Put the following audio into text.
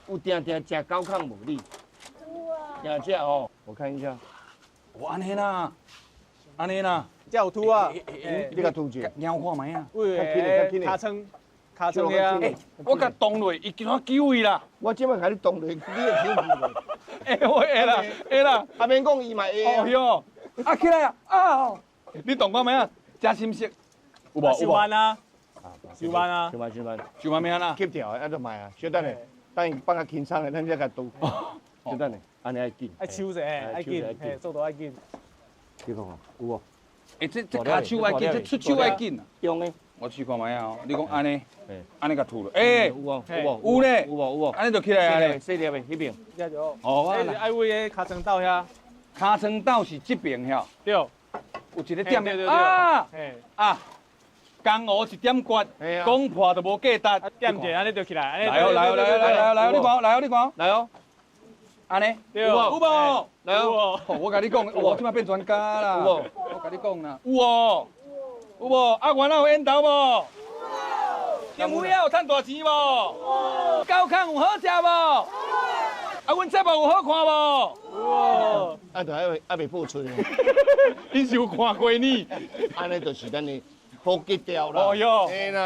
有定定食九孔無你？有啊。定食哦，我看一下。我按呢啦，按呢啦。這有凸啊！你共凸者。貓看覓啊？喂，尻川，尻川遐。欸，我共動落，伊叫我救伊啦。我這擺共你動落，你會救伊無？會，我會啦，會啦。啊免講，伊嘛會。哦喲，啊起來啊！啊，你動看覓啊？真心色，有無？收慢啊！收慢啊！收慢收慢。收慢咩啦？吸掉的，啊就賣啊。小等下，等伊放較輕鬆的，咱才共拄。小等下，按呢愛緊。愛手者，愛緊，嘿，速度愛緊。你看看，有無？欸，這跤手愛緊，這出手愛緊啊！用的。我試看覓啊！你講按呢，按呢共吐落，欸，有無？有無？有咧，有無？有無？按呢就起來啊咧。細粒的彼邊。哦，愛位的尻川斗遐。尻川斗是這邊遐。對。有一個點的啊啊！江湖一點訣，講破就無價值。點者按呢就起來。來哦來哦來來來來，你看來哦你看來哦。按呢？有無？來哦！我共你講，我這擺變專家啦。有無？我共你講啦，有哦，有無？啊，原來有緣投無？政府也有趁大錢無？九孔有好食無？啊，阮節目有好看無？有。啊，都還還未播出呢。你是有看過呢？按呢就是咱的好格調啦。哦喲。嘿啦。